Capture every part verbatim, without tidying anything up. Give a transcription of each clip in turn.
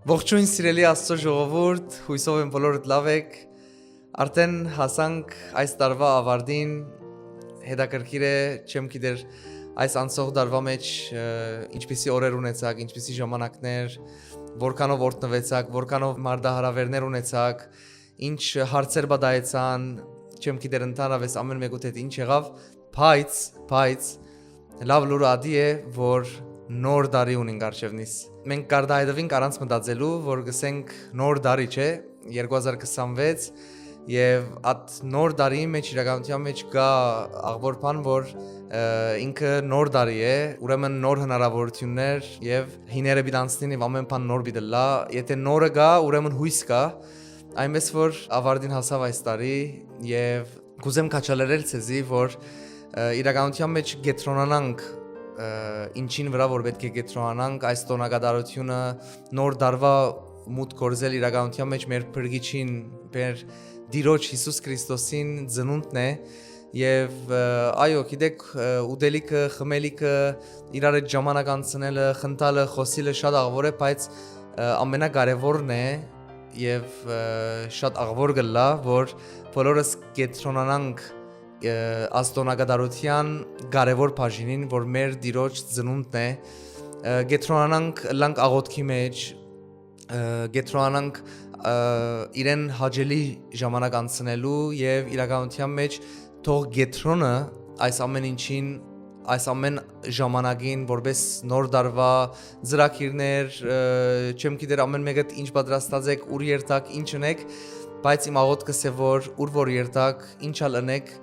Ողջույն, սիրելի Աստծո ժողովուրդ, յուսով եմ բոլորդ լաւ էք։ Արդեն հասանք այս տարուայ աւարտին, հետաքրքիր է, չեմ գիտեր այս անցող տարուայ մէջ, ը, ինչպիսի օրեր ունեցաք, ինչպիսի ժամանակներ, որքանով օրհնուեցաք, որքանով մարտահրաւերներ ունեցաք, ինչ հարցեր պատահեցան, չեմ գիտեր ընդհանրապես ամէն մէկու հետ ինչ եղաւ, բայց, բայց լաւ լուրը ատի է, որ նոր տարի ունինք առջեւնիս։ Մենք կարտահայտուինք առանց մտածելու, որ գսենք նոր տարի չէ, երկու հազար քսանվեց, եւ այդ նոր տարի մեջ իրականության մեջ կա աղբոր բան, որ, ը, ինքը նոր տարի է, ուրեմն նոր հնարավորություններ եւ հիները պիտի անցնին եւ ամէն բան նոր պիտի լա։ Եթե նորը կա, ուրեմն յոյս կա, այնպես որ աւարտին հասաւ այս տարի եւ կուզեմ քաջալերել ձեզի, որ, ը, իրականության մեջ կեդրոնանանք, ը, ինչին վրայ որ պէտք է կեդրոնանանք, այս տօնակատարությունը, նոր տարուայ մուտք գործել իրականության մեջ մեր փրկիչին, մեր Տիրոջ Յիսուս Քրիստոսին ծնունդն է, եւ, ը, այո, գիտեք, ը, ուտելիքը, խմելիքը, իրար հետ ժամանակ անցնելը, խնդալը, խոսիլը շատ աղբոր է, բայց, ը, ամենակարեւորն է եւ, ը, շատ աղբոր կ'ըլլայ, որ բոլորս կեդրոնանանք, ը, այս տօնակատարության կարեւոր բաժինին, որ մեր Տիրոջ ծնունդն է, ը, կեդրոնանանք, ըլլանք աղօթքի մեջ, ը, կեդրոնանք, ը, իրեն հաճելի ժամանակ անցնելու եւ իրականության մեջ թող կեդրոնը այս ամէն ինչին, այս ամէն ժամանակին, որպես նոր տարուայ ծրագիրներ, ը, չեմ գիտեր ամէն մէկդ ինչ պատրաստած էք, ուր երթաք, ինչ ընեք, բայց իմ աղօթքս է, որ ուր որ երթաք, ինչ ալ ընեք,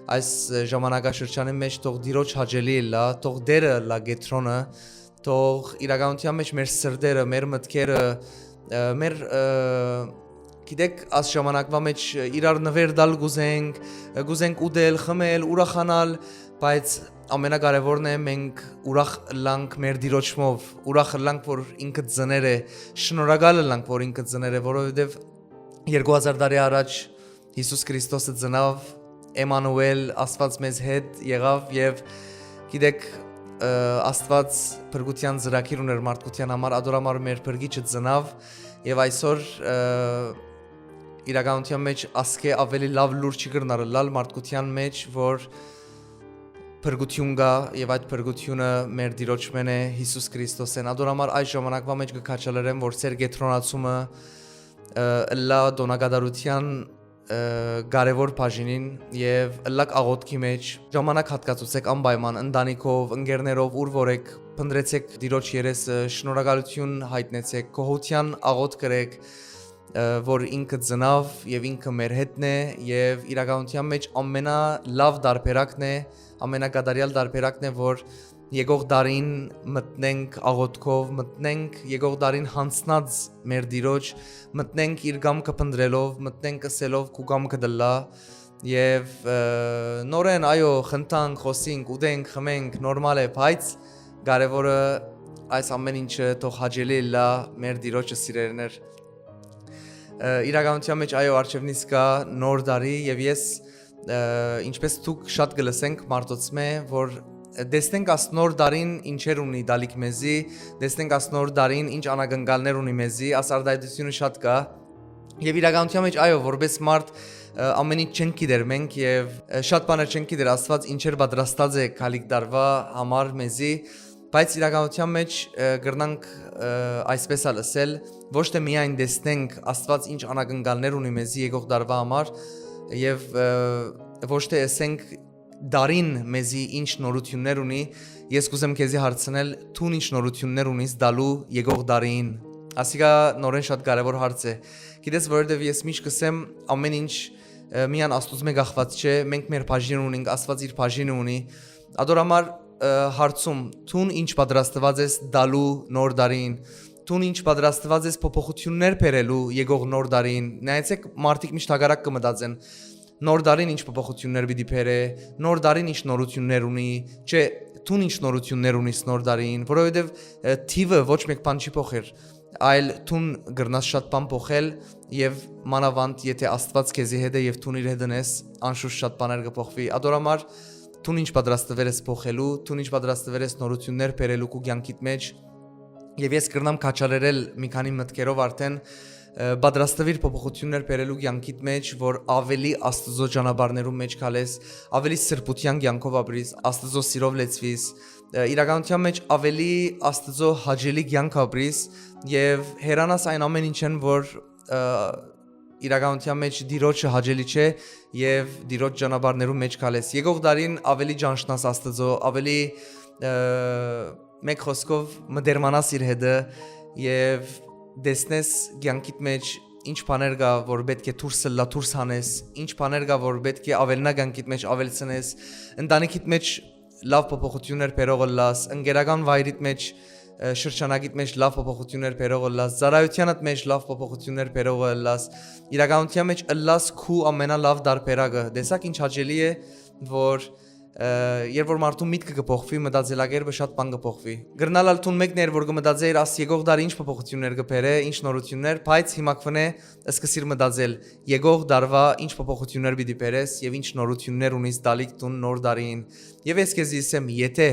այս ժամանակաշրջանի մեջ թող Տիրոջ հաճելի ըլլայ, թող Տէրը ըլլայ կեդրոնը, թող իրականության մեջ մեր սրտերը, մեր մտքերը, ը, մեր, ը, գիտեք, այս ժամանակվա մեջ իրար նվեր տալ կ'ուզենք, կ'ուզենք ուտել, խմել, ուրախանալ, բայց ամենակարեւորն է մենք ուրախ ըլլանք մեր Տիրոջմով, ուրախ ըլլանք, որ ինքը ծներ է, շնորհակալ ըլլանք, որ ինքը ծներ է, որովհետեւ երկու հազար տարի առաջ Յիսուս Քրիստոսը ծնաւ, Էմանուէլ, Աստուած մեզ հետ եղաւ եւ գիտեք, ը, Աստուած փրկության ծրագիր ուներ մարդկության համար, ադոր համար մեր փրկիչը ծնաւ եւ այսօր, ը, իրականության մեջ ասկէ աւելի լաւ լուր չի կրնար ըլլալ մարդկության մեջ, որ փրկություն կայ եւ այդ փրկությունը մեր Տիրոջմէն է, Յիսուս Քրիստոսէն։ Ադոր համար այս ժամանակվա մեջ կը քաջալերեմ, որ ձեր կեդրոնացումը, ը, ըլլայ տօնակատարության, ը, կարեւոր բաժինին եւ ըլլաք աղօթքի մեջ, ժամանակ հատկացուցեք անպայման ընտանիքով, ընկերներով, ուր որ էք, փնտռեցեք Տիրոջ երեսը, շնորհակալություն յայտնեցեք, գոհության աղօթք կրեք, ը, որ ինքը ծնաւ եւ ինքը մեր հետն է եւ իրականության մեջ ամենալաւ տարբերակն է, ամենակատարյալ տարբերակն է, որ եկող տարին մտնենք աղոթքով, մտնենք եկող տարին յանձնած մեր Տիրոջ, մտնենք իր կամքը փնտռելով, մտնենք ըսելով՝ «Քու կամքը ըլլայ», եւ, ը, նորէն, այո, խնդանք, խօսինք, ուտենք, խմենք, նորմալ է, բայց կարեւորը այս ամէն ինչը թող հաճելի ըլլայ մեր Տիրոջը, սիրելիներ։ Ը, իրականության մեջ, այո, առջեւնիս կայ նոր տարի, եւ ես, ը, ինչպես դուք շատ կը լսենք մարդոցմէ, որ տեսնենք աս նոր տարին ինչեր ունի տալիք մեզի, տեսնենք աս նոր տարին ինչ անակնկալներ ունի մեզի, աս արտահայտությունը շատ կայ։ Եւ իրականության մեջ, այո, որպես մարդ, ը, ամեն ինչ չենք գիտեր մենք եւ, ը, շատ բաներ չենք գիտեր Աստուած ինչեր պատրաստած է գալիք տարուայ համար մեզի, բայց իրականության մեջ, ը, կրնանք, ը, այսպես ալ ըսել, ոչ թե միայն տեսնենք Աստուած ինչ անակնկալներ ունի մեզի եկող տարուայ համար եւ, ը, ոչ թե ըսենք՝ դարին մեզի ինչ նորություններ ունի, ես կուզեմ քեզի հարցնել՝ դուն ինչ նորություններ ունիս տալու եկող դարին։ Ասիկա նորեն շատ կարևոր հարց է։ Գիտես, որովհետև ես միշտ կսեմ, ամեն ինչ, ը, միան Աստուծմէ կախված չէ, մենք մեր բաժինը ունենք, Աստված իր բաժինը ունի։ Ադոր համար, ը, հարցում՝ դուն ինչ պատրաստված ես տալու նոր դարին, դուն ինչ պատրաստված ես փոփոխություններ բերելու եկող նոր դարին։ Նայեցեք, մարդիկ միշտ հակառակ կը մտածեն, նոր դարին ինչ փոփոխություններ պիտի բերէ, նոր դարին ինչ նորություններ ունի, չէ, դուն ինչ նորություններ ունիս նոր դարին, որովհետև, ը, թիվը ոչ մեկ բան չի փոխեր, այլ դուն կրնաս շատ բան փոխել, և մանավանդ եթե Աստված քեզի հետ է և դուն իր հետն ես, անշուշտ շատ բաներ կփոխվի։ Ադոր համար դուն ինչ պատրաստվել ես փոխելու, դուն ինչ պատրաստվել ես նորություններ բերելու քու կյանքիդ մեջ, Եւ ես կրնամ քաչալերել մի քանի մտքերով արդեն, ը, պատրաստվիր փոփոխություններ բերելու կյանքիդ մեջ, որ ավելի Աստուծոյ ճանապարհներուն մեջ քալես, ավելի սրբութեան կյանքով ապրիս, Աստուծոյ սիրով լեցվիս, ը, իրականութեան մեջ ավելի Աստուծոյ հաճելի կյանք ապրիս եւ հեռանաս այն ամէն ինչէն, որ, ը, իրականութեան մեջ Տիրոջը հաճելի չէ եւ Տիրոջ ճանապարհներուն մեջ քալես։ Եկող դարին ավելի ճանչնաս Աստուծոյ, ավելի, ը, մեկ խօսքով մտերմանաս իր հետը եւ տեսնես կյանքիդ մեջ ինչ բաներ կա, որ պէտք է դուրս ըլլայ, դուրս հանես, ինչ բաներ կա, որ պէտք է աւելնայ կյանքիդ մեջ, աւելցնես, ընտանիքիդ մեջ լաւ փոփոխություններ բերող ըլլաս, ընկերական վայրիդ մեջ, ը, շրջանակիդ մեջ լաւ փոփոխություններ բերող ըլլաս, ծառայութեանդ մեջ լաւ փոփոխություններ բերող ըլլաս, իրականութեան մեջ ըլլաս քու ամենալաւ տարբերակը։ Տեսա՞ք ինչ հաճելի է, որ, ը, երբ որ մարդու միտքը կը փոխուի, մտածելակերպը շատ բան կը փոխուի։ Կրնալ ալ դուն մեկն էր, որ կը մտածէր, աս եկող դար ինչ փոփոխություններ կը բերէ, ինչ նորություններ, բայց հիմա քունէ սկսիր մտածել, եկող դարվա ինչ փոփոխություններ պիտի բերես եւ ինչ նորություններ ունիս տալիք դուն նոր դարին։ Եւ ես քեզի ասեմ, եթե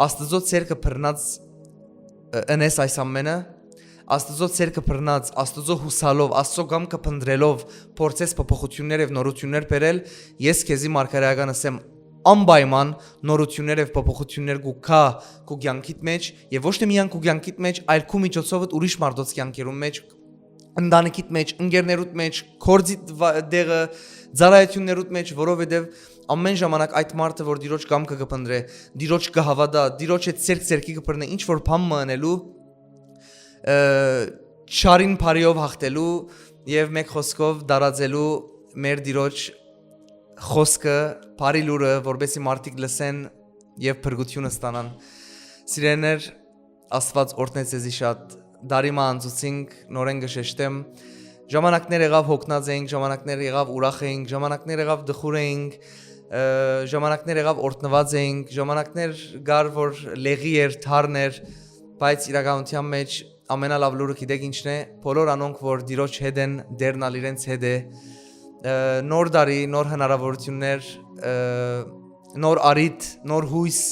Աստուծոյ ցերկը բռնած, ը, ընես այս ամենը, Աստուծոյ ցերկը բռնած, Աստուծոյ յուսալով, Աստուծոյ կամքը փնտռելով փորձես փոփոխություններ եւ նորություններ բերել, ես քեզի մարգարեական ասեմ, անպայման նորություններ եւ փոփոխություններ կու գայ քու կյանքիդ մեջ, եւ ոչ թե միայն քու կյանքիդ մեջ, այլ քու միջոցովդ ուրիշ մարդոց կյանքերուն մեջ, ընտանիքիդ մեջ, ընկերներուդ մեջ, գործիդ վա-, դեղը, ծառայություններուդ մեջ, որովհետեւ ամէն ժամանակ այդ մարդը, որ Տիրոջ կամքը կը փնտռէ, Տիրոջ կը հաւատայ, Տիրոջ հետ ցերկ-ցերկի կը բռնէ, ինչ որ բան մը ընելու, ը, չարին բարիով յաղթելու եւ մեկ խօսքով տարածելու մեր Տիրոջ խօսքը, բարի լուրը, որպեսզի մարդիկ լսեն եւ փրկությունը ստանան։ Սիրելիներ, Աստուած օրհնեց ձեզի շատ։ Դարի մը անցուցինք, նորէն կը շեշտեմ։ Ժամանակներ եղաւ հոգնած էինք, ժամանակներ եղաւ ուրախ էինք, ժամանակներ եղաւ տխուր էինք, ը, ժամանակներ եղաւ օրհնուած էինք, ժամանակներ կար, որ լեղի էր, թարն էր, բայց իրականութեան մեջ ամենալաւ լուրը գիտեք ինչն է, բոլոր անոնք, որ Տիրոջ հետ են, Տէրն ալ իրենց հետ է, ը, նոր տարի, նոր հնարաւորութիւններ, ը, նոր առիթ, նոր յոյս,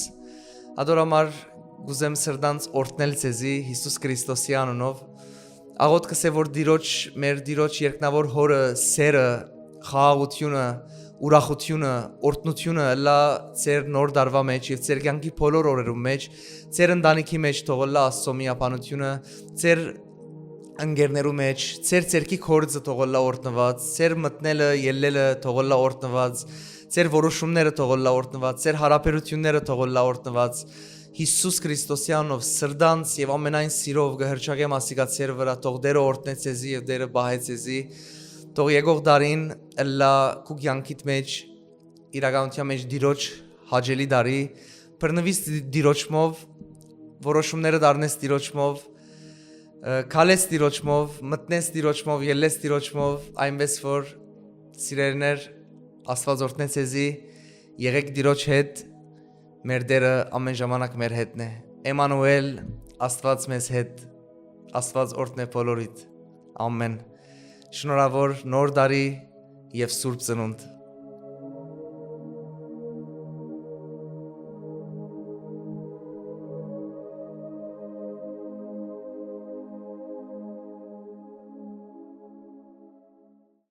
ատոր համար կ'ուզեմ սրտանց օրհնել ձեզի Յիսուս Քրիստոսի անունով։ Աղօթքս է, որ Տիրոջ, մեր Տիրոջ երկնաւոր Հօրը սերը, խաղաղութիւնը, ուրախութիւնը, օրհնութիւնը ըլլայ ձեր նոր տարուան մեջ եւ ձեր կեանքի բոլոր օրերուն մեջ, ձեր ընտանիքի մեջ թող ըլլայ Աստուծոյ միաբանութիւնը, ձեր ընկերներու մեջ, ձեր ձեռքի գործը թող ըլլայ օրհնուած, ձեր մտնելը, ելլելը թող ըլլայ օրհնուած, ձեր որոշումները թող ըլլայ օրհնուած, ձեր յարաբերութիւնները թող ըլլայ օրհնուած։ Յիսուս Քրիստոսի անունով սրտանց եւ ամենայն սիրով կը հռչակեմ ասիկա ձեր վրայ, թող Տէրը օրհնէ ձեզի եւ Տէրը պահէ ձեզի։ Թող եկող տարին ըլլայ քու կեանքիդ մեջ, իրականութեան մեջ Տիրոջ հաճելի տարի, բռնուիս Տի-, Տիրոջմով, որոշումները դառնես Տիրոջմով, ը, քալես Տիրոջմով, մտնես Տիրոջմով, ելլես Տիրոջմով, այնպես որ, սիրելիներ, Աստուած օրհնէ ձեզի, եղեք Տիրոջ հետ, մեր Տէրը ամէն ժամանակ մեր հետն է։ Էմանուէլ, Աստուած մեզ հետ, Աստուած օրհնէ բոլորիդ։ Ամէն։ Շնորհաւոր նոր տարի եւ Սուրբ Ծնունդ։